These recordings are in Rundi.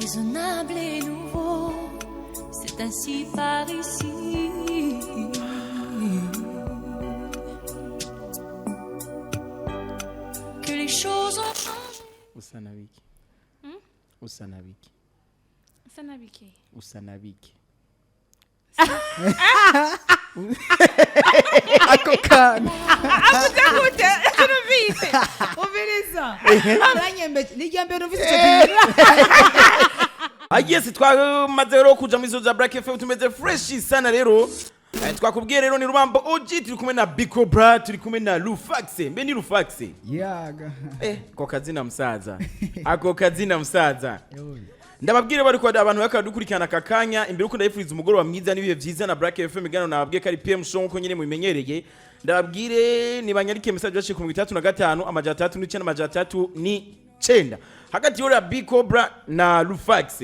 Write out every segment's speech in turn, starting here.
Raisonnable et nouveau, c'est ainsi par ici. Que les choses ont changé. Usa na biki? Usa na biki? Usa na biki? Usa na biki? Ako kantu. Avuze gute? Numvise. Umviriza, aranyembeje, ni irya mbere numvise icyo kintu. Yes, twamaze rero kuja muri za Black FM, tumeze fresh sana rero. Twakubwiye rero ni Rubambo OG, turi kumwe na Bicobra, turi kumwe na Lufax. Mbe ni Lufax? Yaga. Ko kazina musaza, ako kazina musaza. Ndababwire bari ko abantu bakadukurikirana aka kanya, imbere uko ndabifuriza umugoroba mwiza n'ibihe byiza na Black FM. Gano nababwiye ko ari PM Show nkuko nyine mubimenyereye. Ndababwire nibanyarike message baciye ku 35 309 309 hagati ya B Cobra na Lufax.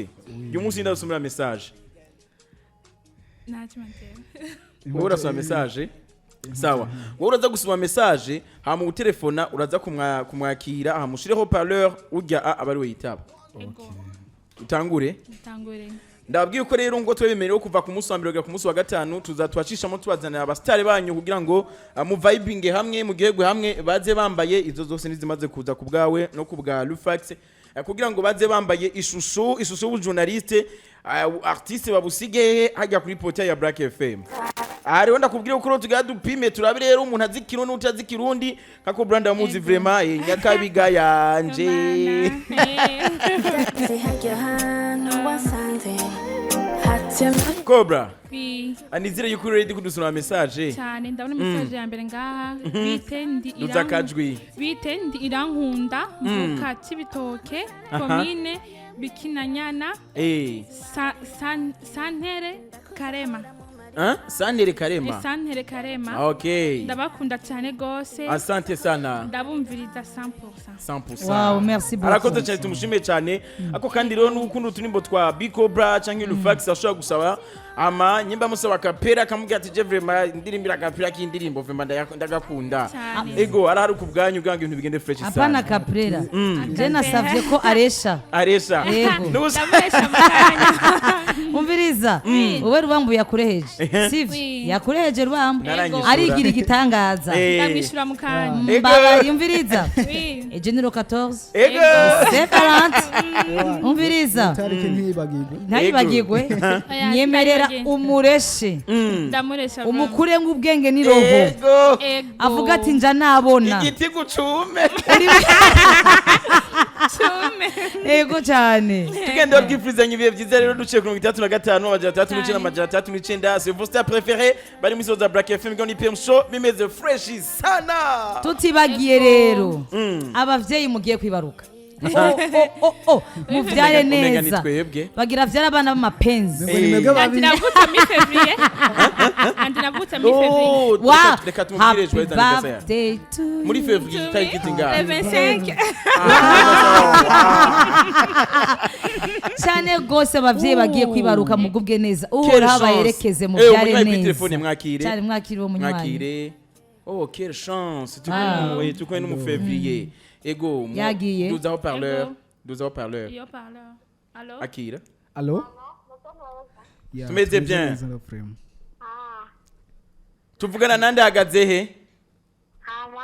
Uyu munsi ndasomera message. Ntacyo mantera. Wowe urasoma message, sawa? Wowe uraza gusoma message, hama utelefona uraza kumwakira, hama ushireho parleur urya a aba ari we yitaba. Ego. Utangure. Ntangure. Ndababwiye ko rero ngo twebemerewe kuva ku munsi wa mbere kugera ku munsi wa gatanu tuzatwacishamo tubazanira abasitari banyu kugira ngo muvibinge hamwe, mugihegwe hamwe, baze bambaye izo zose nizimaze kuza ku bwawe no ku bwa Lufax, kugira ngo baze bambaye ishusho y'ubujournaliste, artiste babusige hajya kuri portail ya Black FM. Aha rero ndakubwira ko rero tugira dupime turabe rero umuntu azi Kirundi n'utazi Kirundi, kako brand amuzi vraiment, Nyakabiga yanje. Hajya ahantu wasanze hatema. Cobra. Oui. Anizire yuko uri ready kudusoma message. Cyane, ndabona message ya mbere ngaha. Bite, ndi Duza akajwi. Bite, ndi Irankunda, mvuka Cibitoke, komine Bikinanyana, Santere Karema. Hein? Santere Karema. Santere Karema. Okay. Ndabakunda cyane gose. Asante sana. Ndabumviriza 100%. 100%. Wow, merci beaucoup. Arakoze cyane, tumushimiye cyane. Ako kandi rero n'ukunda uturimbo twa Bicobra canke Lufax, ashobora gusaba ama nyimba musaba kapera, akamubwira ati: "Je vraiment ndirimbira kapera k'indirimbo, vraiment ndagakunda." Cyane. Ego, arahari ku bwanyu kugira ngo ibintu bigende fresh Apana sana. caprera, je nasavye ko aresha. Aresha. Yego. Ndamuresha mukanya. Umviriza, wowe Rubambu yakureheje, sivyo? Oui. Yakureheje Rubambu. Naranyishura. Arigira igitangaza. Ndamwishyura mukanya. Ego. Mbabaye, umviriza. Oui. Ejo ni le 14. Ego. C'est 40, umviriza. Itariki ntiyibagirwe. Ntayibagirwe. Oya, Nyemerera sindayibagirwe. umureshe. Ndamuresha. Umukure ng'ubwenge n'iroho. Ego. Ego. Avuga ati: "Nja nabona." Igiti gucume. Cume. Ego cyane. Tugenda babwifurizanya ibihe byiza rero duciye ku 35 309 309. C'est vos stars préférés bari muri za Black FM ngo ni PM Show, bimeze fresh sana. Tutibagiye rero abavyeyi mugiye kwibaruka, oh, oh, oh, muvyare Umenga ni neza. twebwe. Bagira vyara abana b'amapenzi. Ngo ni mwebwe Andi babiri. navutse mi février. Andi navutse mi février. Oh, Wa reka tumubwire happy joyeux anniversaire. birthday to you. Muri février itariki Le zingahe? 25. Cyane rwose, abavyeyi bagiye kwibaruka mugubwe neza, Quelle Uhoraho chance. abayerekeze, muvyare Umunywanyi kuri neza. telefone, mwakire. Cyane, mwakire uwo munywanyi. Mwakire. Oh, quelle chance. Ah. Turi kumwe n'umu février. Ego. Yagiye. Duza haut-parleur. Ego. Duza haut-parleur. Iyo parleur. Allo? Akira. Allo. Ya, Tumeze bien. neza, vraiment. Tuvugana nande, ahagaze he? Hama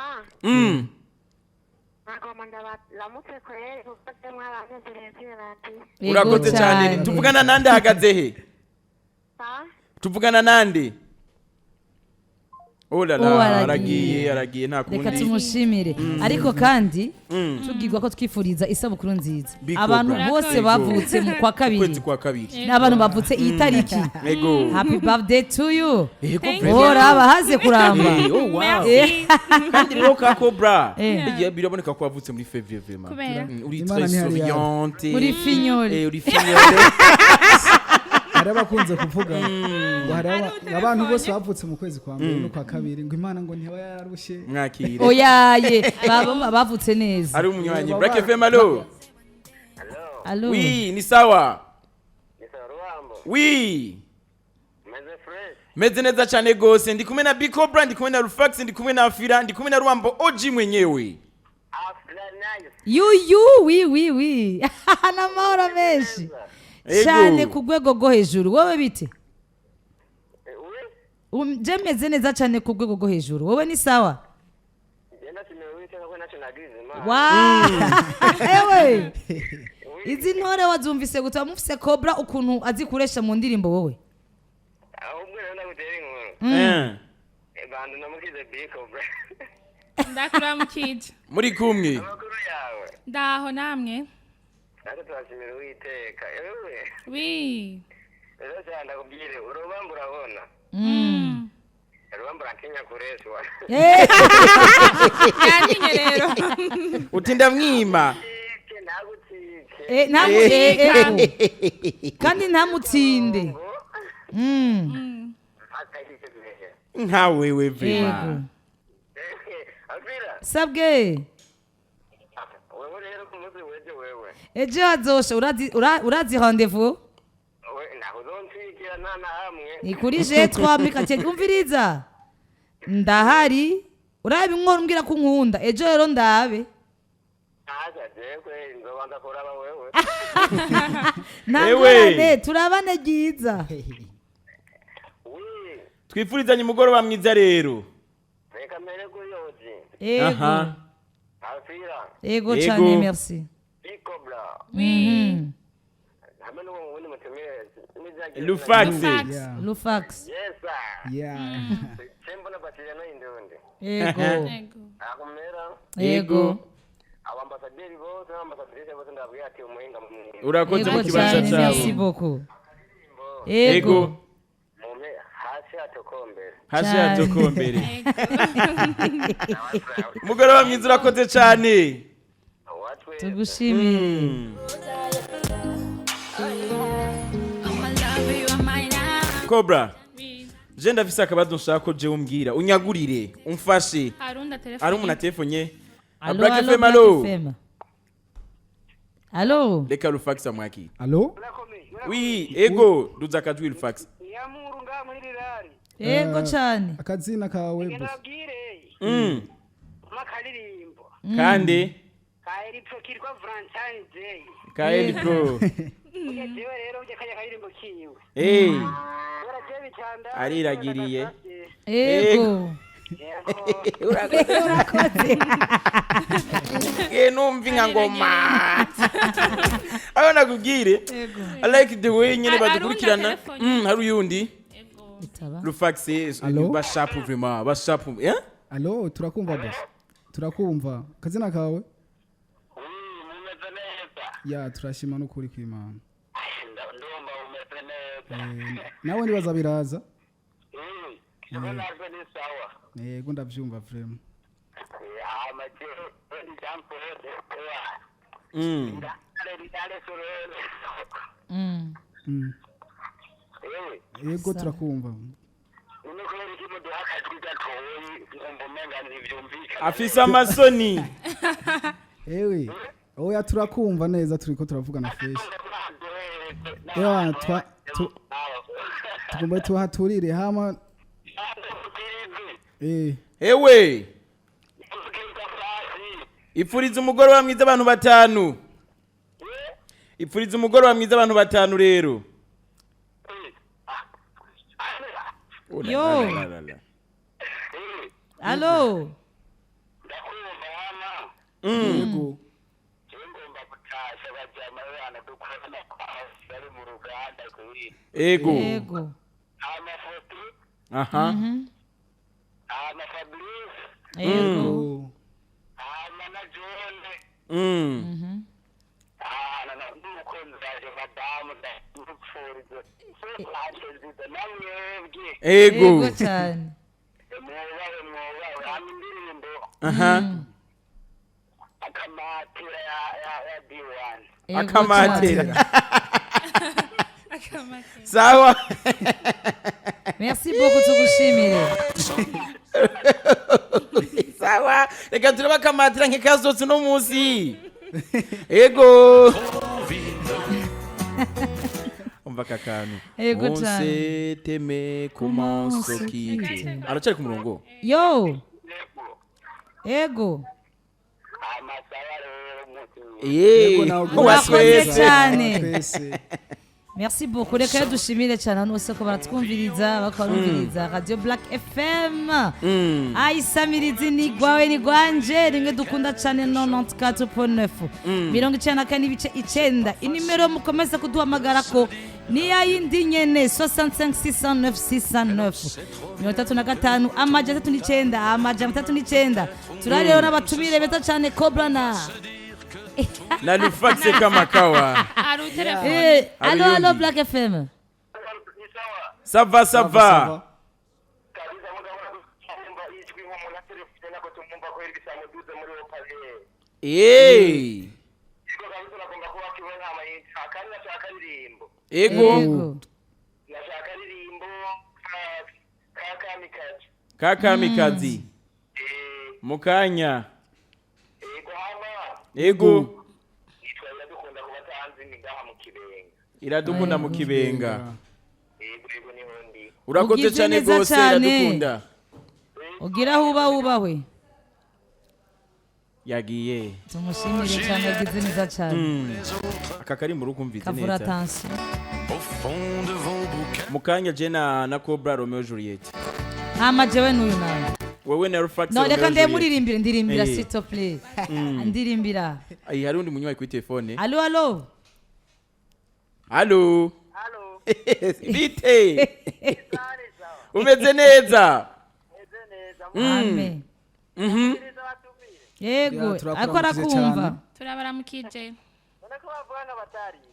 nagomba ndabaramutse kweri kuko mwaranezereye radiyo. Yego. Urakoze cyane. Tuvugana nande, ahagaze he? Sa. Tuvugana nande? Oh la la, Oh, aragiye. aragiye, aragiye, nta Reka kundi. tumushimire, ariko kandi tubwirwa ko twifuriza isabukuru nziza Big abantu Cobra. bose Ego. bavutse mu kwa kabiri. Ukwezi kwa kabiri. N'abantu bavutse iyi tariki. Ego. Happy birthday to you. Ego. Thank Vraiment. Ora bahaze kuramba. Oh wow. Merci. Kandi rero ka Cobra. Eh. Biraboneka ko wavutse muri février vraiment. Kubera? Uri Imana très ntihari yawe. souriante. Uri fignole. Uri fignole. Hari abakunze kuvuga ngo hari Hari abantu utelefone. bose bavutse mu kwezi kwa mbere no kwa kabiri ngo Imana ngo ntiyaba yararushe. Mwakire. Oyaye, baba bavutse neza. Ari umunywanyi. Black FM, allo. Allo. Oui, ni sawa. Ni sawa Ruhambo. Oui. Meze fresh. Meze neza cyane gose. Ndi kumwe na B Cobra, ndi kumwe na Rufax, ndi kumwe na Afira, ndi kumwe na Ruambo OG mwenyewe. Afla. Nice. Yuyu, oui oui oui, n'amahoro menshi. Ego. Cyane ku rwego rwo hejuru. Wowe bite? Oui. Je meze neza cyane ku rwego rwo hejuru. Wowe ni sawa? Genda shimira Uwiteka ko ntacyo nagize Imana. Wa ewe, izi ntore wazumvise gute? Wamufise Cobra ukuntu azikoresha mu ndirimbo wowe? Ahubwo rero ndagutera inkuru. Bantu namukize biko bro. Ndakuramukije. Muri kumwe. Amakuru yawe? Ndaho, namwe? Natwe turashimira Uwiteka. Ewe. Wi. Rero cyane ndakubwire urubamba urabona. Urubamba uratinya kureshwa. Yantinye rero. Uti ndamwima. Tike ntagutike. Ego. Kandi ntamutsinde. Akayike bihe. Nka wewe Ego. vrema. Abira. Sabwe. Wewe rero ku munsi w'ejo wewe. Ejo hazosha, urazi rendez-vous? We ntabwo uzontwikira nta na hamwe. Ni kuri G3 muri quartier. Umviriza, ndahari. Urabe inkora umbwira ko unkunda ejo rero ndabe. Aja jewe nzobanza kuraba wewe. Nta Ewe. ngorane, turabane ryiza. Oui. Twifurizanye umugoroba mwiza rero. Reka mbere kuri yoji. Ego. Aha. Afira. Ego Ego. cyane, merci. Ikobra. Mhm. Hamwe n'uwo wundi mutumire. Nizagira- Lufax. Lufax. Yeah. Lufax. Yes sir. Yeah. Sembona batiriya no indundi. Ego. Ego. Akumera. Ego. Abambasaderi bose n'abambasaderi bose ndababwira ati umuhinga mwiza. Urakoze mu Ego kibanza cyane, merci cyawe. beaucoup. Ego. Ego. Mumpe hasi hatokombere. Hasi Cyane. hatokombere. Umugoroba mwiza, urakoze cyane. Watwe. Tugushimire. Cobra. Wi. Je ndafise akabazo nshaka ko jewe umbwira, unyagurire, umfashe. Harunda telefone. Ari umuntu atelefone. Allo, Black allo, FM, Black allo. FM. Allo. Reka Lufax amwakire. Allo. Oui, ego, duza akajwi Lufax. Nyamuru ngaha muri rirari. Ego cyane. Akazina kawe boss? Ndabwire makaririmbo. Kandi Ka Eripro kitwa Valentine Day. ka Elipro. Burya jewe rero burya kajya karirimbo kiwe. Bora jewe bitanda. Ariragiriye. Ego. Urakoze. Numva inka ngoma. Aho nakubwire. I like the way nyene Arunda badukurikirana. telefone. Hari uyundi. Ego. Itaba. Lufax Allo? bashapu vraiment, bashapu. Eh? Allo, turakumva boss. Turakumva. Akazina kawe? Mumeze neza. Ya, turashima n'ukuri kw'Imana. Ndumva umeze neza. Nawe nibaza biraza. Jewe natwe ni sawa. Yego, ndavyumva vraiment. Hama jewe ni Jean Paul. Ndale surere. Ewe. Yego, turakumva. None kubera iki muduha akajwi gatoyi nkumva umenga ntivyumvikana? Afise amasoni. Ewe. Oya, turakumva neza, turiko turavugana fresh. Ewa, tugomba tuhaturire hama. Ewe. Ipfuriza umugoroba mwiza abantu batanu. Ipfuriza umugoroba mwiza abantu batanu rero. Oh la Yo. la la la la. Allo. Yego. Ego. Ego. Aha. Ego. Oh. Ego. Ego cyane. Aha. Akamatera ya B1. Ego Akamatera. cyane. Akamate. Sawa. Merci beaucoup, tugushimire. Sawa. Reka turebe akamatera nk'ikazotse uno munsi. Ego. Umva aka kantu. Ego On cyane. s'est aimé, comment se quitter. Aracyari ku murongo. Yo. Ego. Amasawa. Yego, nawe Wa Urakoze twese. cyane. Twese. Merci beaucoup. Reka rero dushimire cyane abantu bose ko baratwumviriza, bakarumviriza Radio Black FM. Ayisamirizi ni gwawe ni gwanje, rimwe dukunda cyane 94.9. 94.9. Inimero mukomeza kuduhamagara ko ni ya yindi nyene 65 609 609. 35 309 309. Turari rero n'abatumire beza cyane Cobra na Na Lufax kama kawa. Ari utelefone. Allo, Ari allo yundi. Black FM. Ni sawa. Ça va, ça va. Kabisa mugabo kumva ijwi nk'umuntu aterefone nako tumwumva ko iri bisamuduze muri wo pave. Ego kabisa nagomba kuba kiwe nta mayinite kandi nashaka aririmbo. Ego. Yego. Nashaka aririmbo ka kamikazi. Kakamikazi. Mukanya. Ego hama. Ego. Nitwa Iradukunda ku batanzi ni ngaha mu Kibenga. Iradukunda mu Kibenga. Ego ego niho ndi. Urakoze Ugize cyane neza rwose cyane. Iradukunda. Ugira aho uba wubahwe. Yagiye. Tumushimire cyane, yagize neza cyane. Aka karimbo urukumvise Kavura neza. tension. Mukanya je na Cobra Romeo Juliet. Hama jewe n'uyu nawe. Wewe na Lufax No, Romeo reka Juliet. ndemuririmbire, ndirimbira Eh. s'il te plaît. Ndirimbira. Ai, hari undi munywayi kuri telefone. Allo, allo. Allo. Halo. Bite. Umeze neza. Meze neza. Amen. Batumire. Yego, Ya, turakuramukije ariko arakumva. cyane. Turabaramukije. None ko bavuga ngo batariye.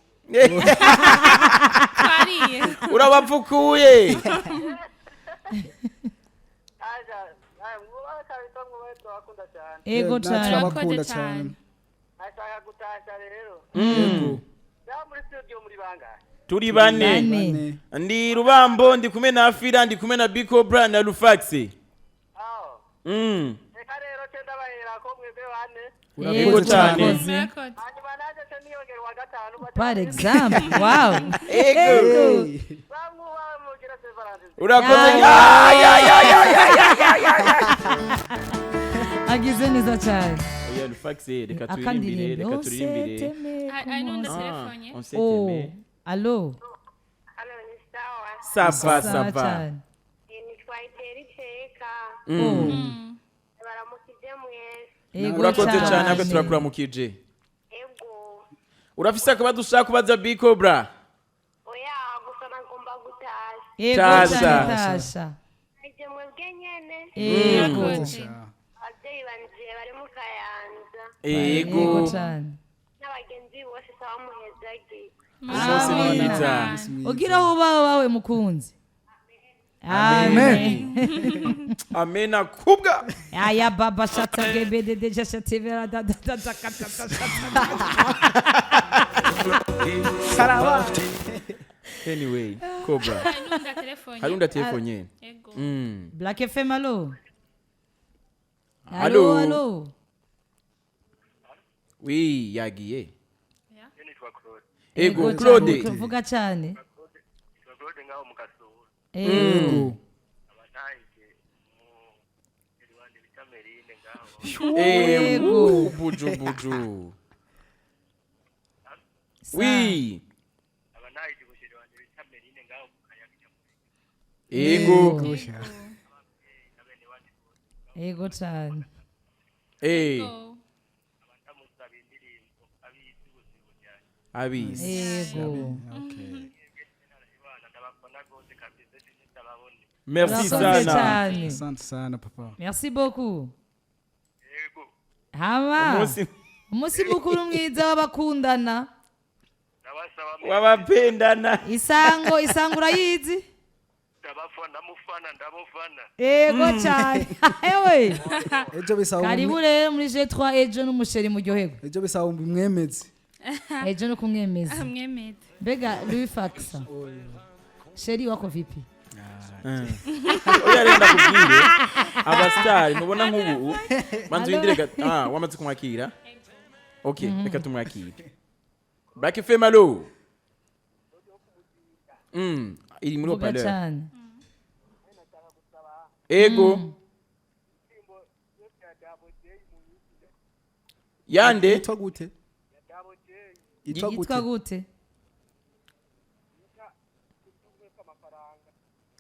Twariye. Urabapfukuye. Aja, ayo mwubahe kabisa mwubahe turabakunda cyane. Yego Natwe cyane. turabakunda Murakoze cyane. cyane. Ashaka gutasha rero. Yego. Ngaha muri studio muri bangahe? Turi bane. Bane. Bane. Ndi Rubambo, ndi kumwe na Afira, ndi kumwe na Bicobra na Lufax. Aho. Reka rero ce ndabahera ko mwebwe bane. Yego Urakoze cyane. cyane. Murakoze. Hanyuma nanjye ce niyongera uwa gatanu. Par exemple. Wow. Ego. Bamwubahe mugira Severance. Urakoze. Ya. Ya ya ya ya ya ya ya ya. Agize neza cyane. Oya Lufax, reka turirimbire, Akandirimbo. reka turirimbire. Ari n'undi telefone. On s'est Oh. aimé. Allo. Hano ni sawa. Ça va, ça Sawa va. cyane. Nitwa Itera Iteka. Oh. Baramukije mwese. Yego Urakoze cyane, ntabwo turakuramukije. Ego. Urafise akabazo ushaka kubaza Bicobra? Oya gusa nagomba gutasha. Yego Tasha. cyane Tasha. Ije mwebwe nyene. Yego. Murakoze. Ababyeyi banje bari mu Kayanza. Ego. Yego cyane. N'abagenzi bose sawa muhezagiye. Umunsi mwiza. Ugira aho uba wawe mukunzi. Amen. Amena kubwa. Aya baba shata gebede deja shate vera da da da da kata da shata. Anyway, Cobra. Hari n'undi telefone. Hari undi telefone. Ego. Black FM, allo. Allo. Allo, allo. Oui, yagiye. Nitwa Claude. Ego, cyane, Claude. Vuga cyane. Nitwa Claude ngaho mu Kasura. Yego. Abatahije mu Rwanda bita Merine ngaho. Ego, buju buju. Oui. Abanahije umusheri wanje bita Merine ngaho mu Kayaga. Ego. Yego cyane. Ego. Abandamusaba indirimbo abizi ubuzima byanjye. Abisi. Yego. Okay. Imana ndabafana rwose kabisa sinzi. Merci Urakoze sana. cyane. Asante sana papa. Merci beaucoup. Yego. Hama. Umunsi Umunsi mukuru mwiza w'abakundana. Ndabasaba w'abapendana. Isango, isango urayizi? ndabafana mufana ndamufana. Yego cyane. Ewe. Ejo bisaba Karibu rero muri G3 ejo n'umusheri muryoherwe. ejo bisaba umwemezi. Ejo no kumwemeza. Mwemeze. Mbega Louis Faxa. Sheri wako vipi? Oya rero ndakubwire. Abastari ntubona nk'ubu. Banza windire gato. Ah, wamaze kumwakira? Okay, reka tumwakire. Black FM, allo. Iri muri Vuga haut-parleur. cyane. Ego. Yande Yitwa gute? Yitwa Yitwa gute? Gute?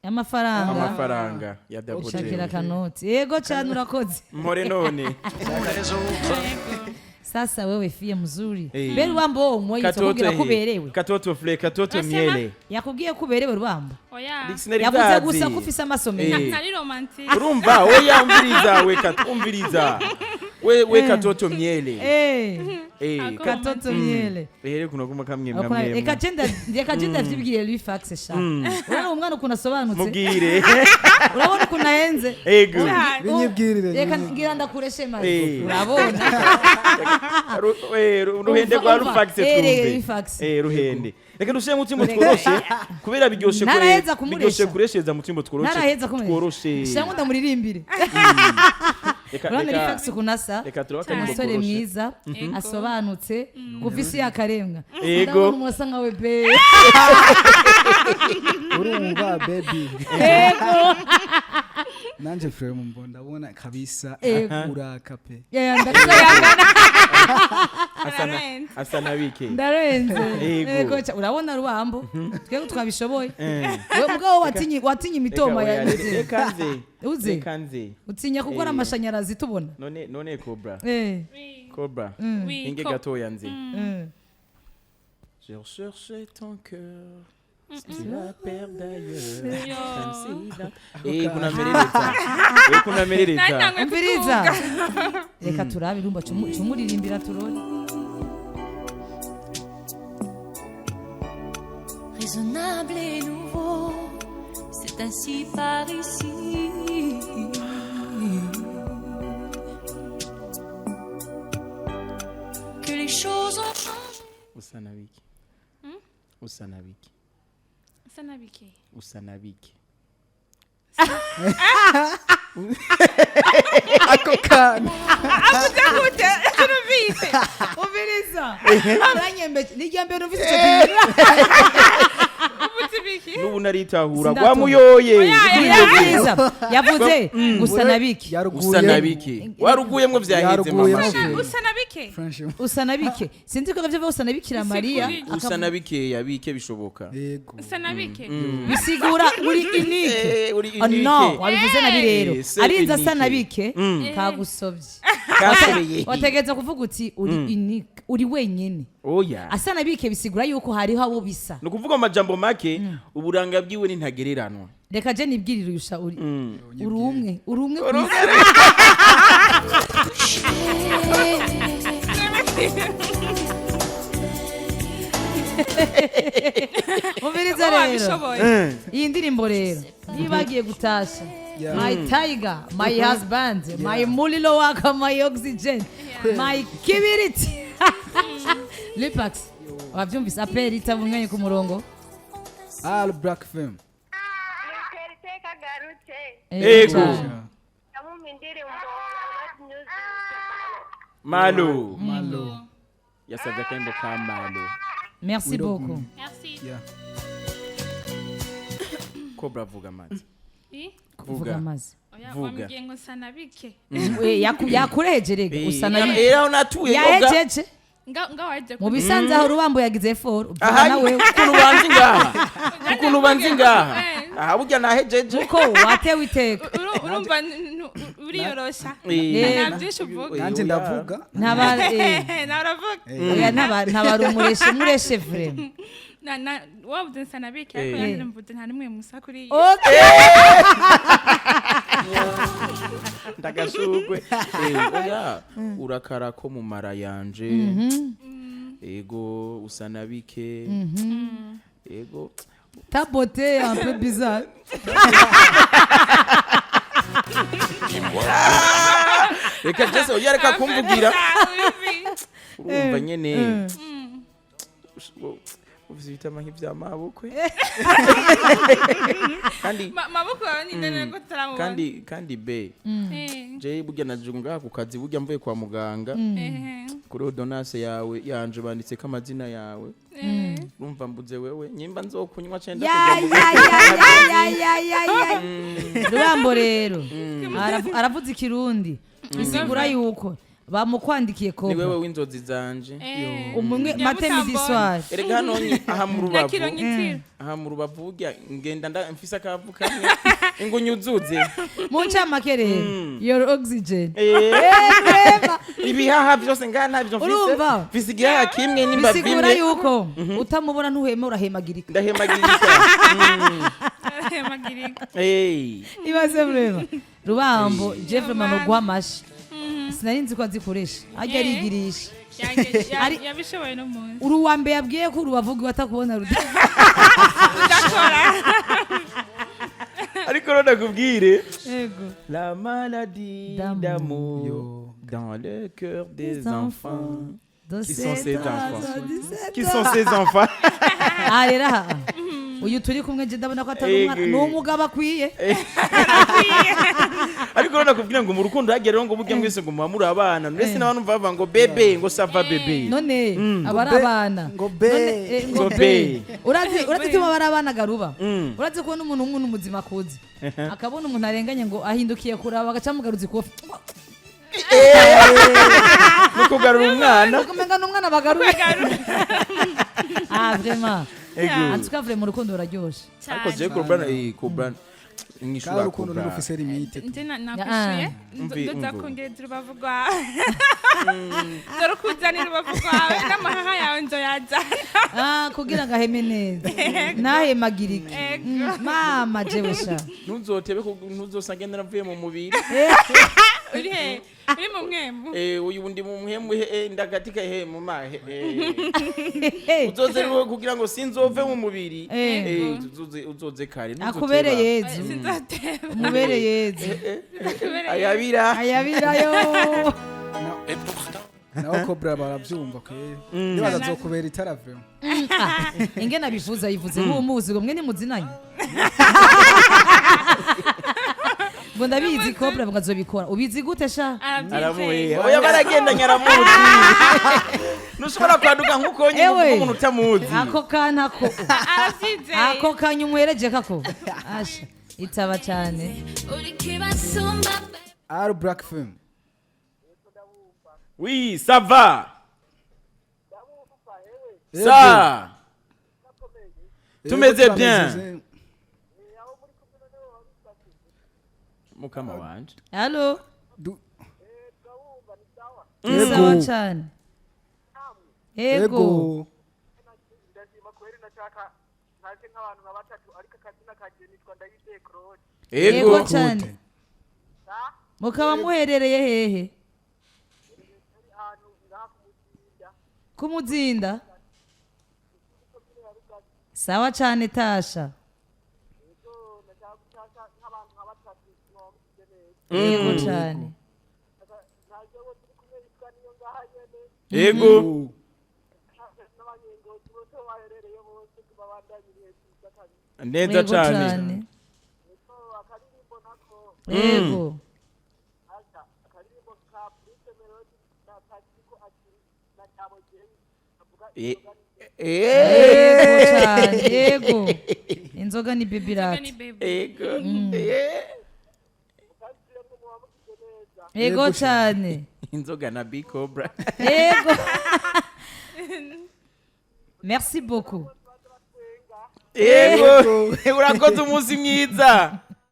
Amafaranga. Amafaranga ya Double Shakira J. kanoti. Yego cyane, urakoze. Mpore none. Sasa wewe fille mzuri. Eh. Be Rubambo, wowe umwoyitse Katoto akubwira ko he. uberewe. Katoto fle, katoto Asema? miele. Yakubwiye ko uberewe, Rubambo? Oya. Dictionary Yavuze ndazi. gusa ko ufise amaso meza. Eh. Ntari romantique. Urumva, oya, umviriza we, umviriza we, katoto miele. Eh. Eh, Ako- Katoto miele. Ehere kuno kuma kamwe Reka mwamwe. genda, reka genda, vyibwire lui fax sha. Urabona umwana ukuntu asobanutse? Mubwire. Urabona ukuntu ahenze? Ego. Binyibwirire. Reka Binyibwirire. ngira ndakureshe maze. Eh. Urabona? Ruhende rwa Umva, Rufax. eh, Twumve. Rufax. Eh, ruhende. Reka dushire mu timbo tworoshe kubera biryoshe Naraheza kumuresha. biryoshe kuresheza mu timbo tworoshe. Naraheza kumureshya. Tworoshe. Shangu ndamuririmbire. Reka Urabona reka Rufax ukuntu asa? Reka turaba akaririmbo Umusore koroshe. mwiza, Ego. asobanutse, kuva isi yakarembwa. Ego. Ndabona umuntu asa nkawe be. Urumva baby? Ego. Nanje frère mbo ndabona kabisa Ego. uraka pe. Yeah, ndakuyangana. Asa Ararenze. asa nabike. Ndarenze. Ego. Ego, urabona Rubambo, twebwe twabishoboye. Eh. We mugabo watinye imitoma Reka, ya oya, reka nze. Uze. Reka nze. Utinya gukora Eh. amashanyarazi tubona. None Cobra. Eh. Oui. Cobra. Oui, Inge gatoya nze. Je recherche ton cœur. Tu la perds d'ailleurs. Yo. Eh, kunamerereza. Eh, kunamerereza. Natangwe. Umviriza, reka turabe irumba cumuririmbira turore. Raisonnable et nouveau, c'est ainsi par ici. Que les choses ont changé. Usa na biki? Usa na biki? Asa nabike. Usa na biki? Ako kantu. Avuze gute? Turumvise. Umviriza, aranyembeje, ni irya mbere numvise icyo kintu. Uvuze ibiki? N'ubu naritahura Sindatora. gwa muyoye. Oya, oya. Umviriza, yavuze gusa na biki. Usa na biki? Waruguyemwo vyaheze Yaruguyemwo. mama. Chérie. Usa nabike. French. Usa na bike, sinzi ko byo usa na Bikira Mariya. Usa na bikeya, bike bishoboka. Yego. Usa nabike. Bisigura uri unique. Eh, uri Oh, no, unique. wabivuze nabi rero. Eh, c'est Arinze asa na unique. bike kagusobye. Kasobeye. Wategereza kuvuga uti uri unique, uri wenyene. Oya. Asa na bike bisigura yuko hariho abo bisa. Ni ukuvuga amajambo make, uburanga bwiwe ni ntagereranwa. Reka je nibwirire uyusha uri uri umwe, uri umwe ku isi. Umviriza rero, Wabishoboye. iyi ndirimbo rero niba bagiye gutasha, Yeah. my tiger, my husband, my mulilo waka, my oxygen, my kibiriti, Lipax, wabyumvise? Aperi itaba umwanya ku murongo. All Black Film. Nitera iteka agarutse. Ego. Cyane. Ndamumpa indirimbo Love Music. Malo. Malo. Yasabye akaririmbo ka Malo. Merci beaucoup. Merci. Yeah. Cobra, vuga amazi. Eh? Kuvuga amazi. Oya, Vuga. wambwiye ngo nsa nabike. Yakureheje rega, usa na bike. Eh, aho natuye yoga. Yahejeje. Nga waje. Mu bisanze aho Rubambo yagize foro uvuga Aha, nawe. ukuntu banzi ngaha. Ukuntu banzi ngaha. Eh. Aha burya nahejeje. Kuko watewe iteka. Urumva uriyorosha. Eh. Nta byinshi uvuga. Nanje Oya. ndavuga. Ntaba eh. Nawe uravuga. Oya, ntabara umureshe mureshe vraiment. Na wavuze nsa nabike, ariko Eh. nanjye mvuze nta nimwe musa kuri iyi. Okay. Ndagashugwe. Eh, oya, urakara ko mu mara yanje. Ego, usa na bike. Ego. Ta beauté est un peu bizarre. Reka jese, oya, reka kumvugira. Urumva nyene. Ufise ibitama nk'ivya mabukwe. Kandi Maboko yawe ni ndende ko tutaramubona. kandi be Eh, je burya naje ngaha ku kazi, burya mvuye kwa muganga, eh, kuri ordonnance yawe yanje banditseko amazina yawe. eh. Urumva mbuze wewe nyimba nzokunywa cenda Ya kuja mu ya ya ya ya ya ya. Rubambo rero aravuze ikirundi bisigura yuko Bamukwandikiye Ni wewe Cobra. w'inzozi zanje. Umwe matin, midi, soir. Erega hano aha mu Na kiro Rubavu, nyitiro. aha mu Rubavu burya ngenda mfise akavu kamwe ngo nyuzuze. Mu ncamake rero, your oxygen. Eh, Reba. Ibihaha byose ngaha ntabyo mfise. Urumva? Mfise igihaha kimwe n'imbavu Bisigura imwe. yuko utamubona ntuhema, urahemagirika. Ndahemagirika. Arahemagirika. Hey. Ibaze vraiment, Rubambo, je vraiment no guha amashi, sinari nzi ko azikoresha, ajya arigirisha. Yabishoboye no munsi. Uri uwa mbere yabwiye ko urubavu rwiwe atakubona ruda. Udakora. Ariko rero ndakubwire, Yego. la maladie D'amour. d'amour Yo. dans le cœur des Des enfants. De Qui sont sept ces à enfants? 17. Qui sont ces enfants? Ah, rero aha uyu turi kumwe, nje ndabona ko atari umwana, ni umugabo akwiye. Ariko rero ndakubwira ngo mu rukundo hagera rero ngo burya mwese ngo muba muri abana, ndetse n'abantu bavuga ngo bébé, ngo ça va bébé. None aba ari Ngo be- abana. Ngo be. None, ngo Ngo be. be. Urazi tuma bari abana garuba, urazi kubona umuntu w'umuntu muzima akuze akabona umuntu arenganye ngo ahindukiye kuraba, agaca amugaruza ikofi. Ni ukugarura umwana. Umenga n'umwana bagaruye. Ah, vraiment. Ego. En tout cas, vraiment, urukundo ruraryoshe. Ariko je Cobra, Cobra Kandi mwishura. urukundo Cobra. ntirufise limite. Nje nakwishuye. Ndoza kongereza urubavu rwawe, nzorukuzanira urubavu rwawe n'amahaha yawe nzoyazana. Ah, kugira ngo aheme neza, ntahemagirike. Ego. Mama, jewe sha. Ntuzotebe ntuzosange naravuye mu mubiri. Uri he? Uri mu mwemu? Eh, uyu ndi mu muhemu he, ndagatika he mu mahe. Uzoze rero kugira ngo sinzove mu mubiri. Uzoze kare, ntuzoteba. Akubere Yezu. Sinzoteba. Umubere Yezu. Ayabira. Ayabirayo. Naho Cobra barabyumva kweri, nibaza azokubera itara vraiment. Ingene abivuze, ayivuze nk'umuzi ngo mwe nimuzinanye, ngo ndabizi Cobra ngo azobikora. Ubizi gute sha? Aramuhe oya, baragendanye, aramuzi. Ntushobora kwaduka nk'uko nyine Ewe. uvuga umuntu utamuzi. Ako kana ko Arabyizeye. ako kanyumwereje kako asha itaba cyane. Allô, Black Film. Oui, ça va, ça tumeze bien. Mukama wanje. Allô. Yego. Sawa cyane, ego. Yego. Ndashima kweri, nashaka ntaje nk'abantu nka batatu, ariko akazina kanje nitwa Ndayizeye Claude. Ego. Ego. Cyane. Mukaba muherereye hehe? Ahantu ngaha ku Muzinda. Kumuzinda, sawa cyane, tasha. Ego, nashaka gutasha nk'abantu nka batatu, mwamusize neza. Yego cyane. Ntaje wo turi kumwe yitwa niyo ngaha nyene. Ego. N'abanyengozi bose baherereye bose babandanye ibihe byiza kabisa. Neza Yego. cyane. Cyane. Ego, akaririmbo nako. Yego. Aca akaririmbo ka Bruce Melody na Patrick akiri na Tabo Jay avuga inzoga ni Yego cyane, yego, inzoga ni bibirati. Ni bébé. Ego. Mukaziremo mubamugize neza. Yego cyane. Inzoga na Big Cobra. Yego, merci beaucoup. Yego, urakoze, umunsi mwiza.